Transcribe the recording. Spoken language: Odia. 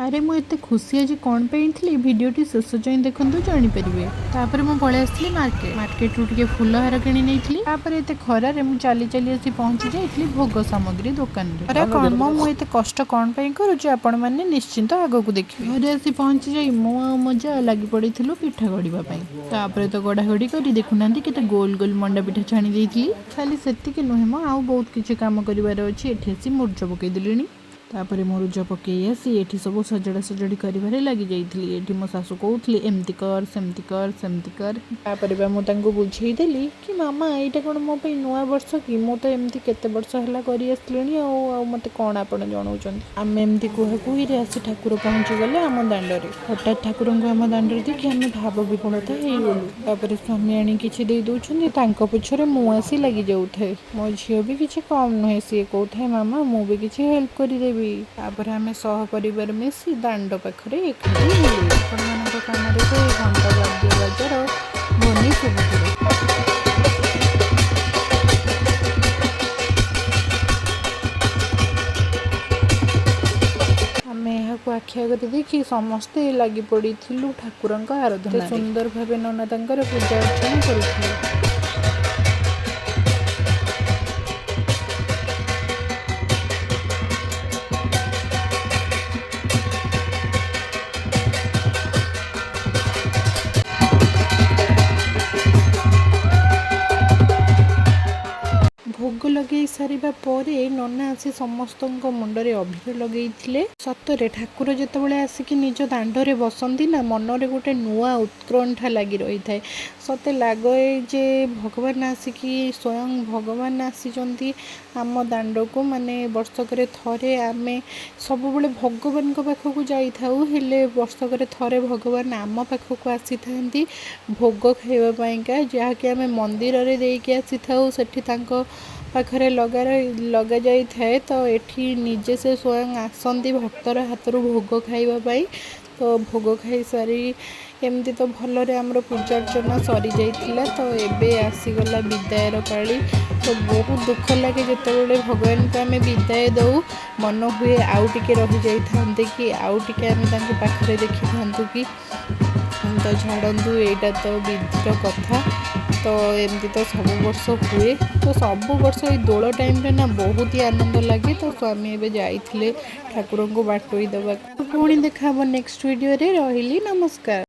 ଆରେ, ମୁଁ ଏତେ ଖୁସି ଆଜି କ'ଣ ପାଇଁ ଥିଲି, ଭିଡ଼ିଓଟି ଶେଷ ଯାଏଁ ଦେଖନ୍ତୁ, ଜାଣିପାରିବେ। ତାପରେ ମୁଁ ପଳେଇ ଆସିଥିଲି ମାର୍କେଟ। ମାର୍କେଟରୁ ଟିକେ ଫୁଲ ହାର କିଣି ନେଇଥିଲି। ତାପରେ ଏତେ ଖରାରେ ମୁଁ ଚାଲି ଚାଲି ଆସି ପହଞ୍ଚି ଯାଇଥିଲି ଭୋଗ ସାମଗ୍ରୀ ଦୋକାନରେ। ଖରା କ'ଣ ମ, ମୁଁ ଏତେ କଷ୍ଟ କ'ଣ ପାଇଁ କରୁଛି, ଆପଣମାନେ ନିଶ୍ଚିନ୍ତ ଆଗକୁ ଦେଖିବେ। ଘରେ ଆସି ପହଞ୍ଚି ଯାଇ ମୁଁ ଆଉ ମୋ ଯା ଲାଗି ପଡ଼ିଥିଲୁ ପିଠା ଗଢ଼ିବା ପାଇଁ। ତାପରେ ତ ଗଢ଼ାଗଢ଼ି କରି ଦେଖୁନାହାନ୍ତି, କେତେ ଗୋଲ ଗୋଲ ମଣ୍ଡା ପିଠା ଛାଣି ଦେଇଥିଲି। ଖାଲି ସେତିକି ନୁହେଁ ମ, ଆଉ ବହୁତ କିଛି କାମ କରିବାର ଅଛି। ଏଠି ଆସି ମୁରୁଜ ପକେଇ ଦେଲିଣି। ତାପରେ ମୁରୁଜ ପକେଇ ଆସି ଏଠି ସବୁ ସଜଡ଼ା ସଜଡ଼ି କରିବାରେ ଲାଗି ଯାଇଥିଲି। ଏଠି ମୋ ଶାଶୁ କହୁଥିଲେ, ଏମିତି କର, ସେମିତି କର, ସେମିତି କର। ତାପରେ ବା ମୁଁ ତାଙ୍କୁ ବୁଝେଇଦେଲି କି ମାମା, ଏଇଟା କ'ଣ ମୋ ପାଇଁ ନୂଆ ବର୍ଷ କି? ମୁଁ ତ ଏମିତି କେତେ ବର୍ଷ ହେଲା କରି ଆସିଲିଣି। ଆଉ ମୋତେ କ'ଣ ଆପଣ ଜଣାଉଛନ୍ତି? ଆମେ ଏମିତି କୁହା କୁହିରେ ଆସି ଠାକୁର ପହଞ୍ଚିଗଲେ ଆମ ଦାଣ୍ଡରେ। ହଠାତ୍ ଠାକୁରଙ୍କୁ ଆମ ଦାଣ୍ଡରେ ଦେଖି ଆମେ ଭାବ ବିହ୍ୱଳତା ହେଇଗଲୁ। ତାପରେ ସ୍ୱାମୀ ଆଣି କିଛି ଦେଇ ଦଉଛନ୍ତି, ତାଙ୍କ ପଛରେ ମୁଁ ଆସି ଲାଗି ଯାଉଥାଏ। ମୋ ଝିଅ ବି କିଛି କମ୍ ନୁହେଁ। ସିଏ କହୁଥାଏ, ମାମା, ମୁଁ ବି କିଛି ହେଲ୍ପ କରିଦେବି। ତାପରେ ଆମେ ସହ ପରିବାର ମିଶି ଦାଣ୍ଡ ପାଖରେ ଏକାଠି ହେଲୁ। ଆପଣମାନଙ୍କ କାନରେ ତ ଏ ଘଣ୍ଟ ବାଦ୍ୟ ବାଜାର ଧ୍ୱନି ଶୁଭୁଥିବ। ଆମେ ଏହାକୁ ଆଖି ଆଗରେ ଦେଖି ସମସ୍ତେ ଲାଗି ପଡ଼ିଥିଲୁ ଠାକୁରଙ୍କ ଆରାଧନା। ସୁନ୍ଦର ଭାବେ ନନା ତାଙ୍କର ପୂଜା ଅର୍ଚ୍ଚନା କରୁଥିଲେ। ଭୋଗ ଲଗେଇ ସାରିବା ପରେ ନନା ଆସି ସମସ୍ତଙ୍କ ମୁଣ୍ଡରେ ଅଭିର ଲଗେଇଥିଲେ। ସତରେ ଠାକୁର ଯେତେବେଳେ ଆସିକି ନିଜ ଦାଣ୍ଡରେ ବସନ୍ତି ନା, ମନରେ ଗୋଟେ ନୂଆ ଉତ୍କଣ୍ଠା ଲାଗି ରହିଥାଏ। ସତେ ଲାଗେ ଯେ ଭଗବାନ ଆସିକି, ସ୍ୱୟଂ ଭଗବାନ ଆସିଛନ୍ତି ଆମ ଦାଣ୍ଡକୁ। ମାନେ ବର୍ଷକରେ ଥରେ, ଆମେ ସବୁବେଳେ ଭଗବାନଙ୍କ ପାଖକୁ ଯାଇଥାଉ, ହେଲେ ବର୍ଷକରେ ଥରେ ଭଗବାନ ଆମ ପାଖକୁ ଆସିଥାନ୍ତି ଭୋଗ ଖାଇବା ପାଇଁକା, ଯାହାକି ଆମେ ମନ୍ଦିରରେ ଦେଇକି ଆସିଥାଉ। ସେଠି ତାଙ୍କ ପାଖରେ ଲଗାଯାଇଥାଏ। ତ ଏଠି ନିଜେ ସେ ସ୍ୱୟଂ ଆସନ୍ତି ଭକ୍ତର ହାତରୁ ଭୋଗ ଖାଇବା ପାଇଁ। ତ ଭୋଗ ଖାଇସାରି ଏମିତି ତ ଭଲରେ ଆମର ପୂଜା ଅର୍ଚ୍ଚନା ସରିଯାଇଥିଲା। ତ ଏବେ ଆସିଗଲା ବିଦାୟର ପାଳି। ତ ବହୁତ ଦୁଃଖ ଲାଗେ ଯେତେବେଳେ ଭଗବାନଙ୍କୁ ଆମେ ବିଦାୟ ଦେଉ। ମନ ହୁଏ ଆଉ ଟିକେ ରହିଯାଇଥାନ୍ତେ କି, ଆଉ ଟିକେ ଆମେ ତାଙ୍କୁ ପାଖରେ ଦେଖିଥାନ୍ତୁ କି। ତ ଛାଡ଼ନ୍ତୁ, ଏଇଟା ତ ବିଧିର କଥା। ତ ଏମିତି ତ ସବୁ ବର୍ଷ ହୁଏ। ତ ସବୁ ବର୍ଷ ଏଇ ଦୋଳ ଟାଇମ୍ରେ ନା ବହୁତ ହି ଆନନ୍ଦ ଲାଗେ। ତ ସ୍ୱାମୀ ଏବେ ଯାଇଥିଲେ ଠାକୁରଙ୍କୁ ବାଟୋଇ ଦେବାକୁ। ପୁଣି ଦେଖା ହେବ ନେକ୍ସଟ ଭିଡ଼ିଓରେ। ରହିଲି, ନମସ୍କାର।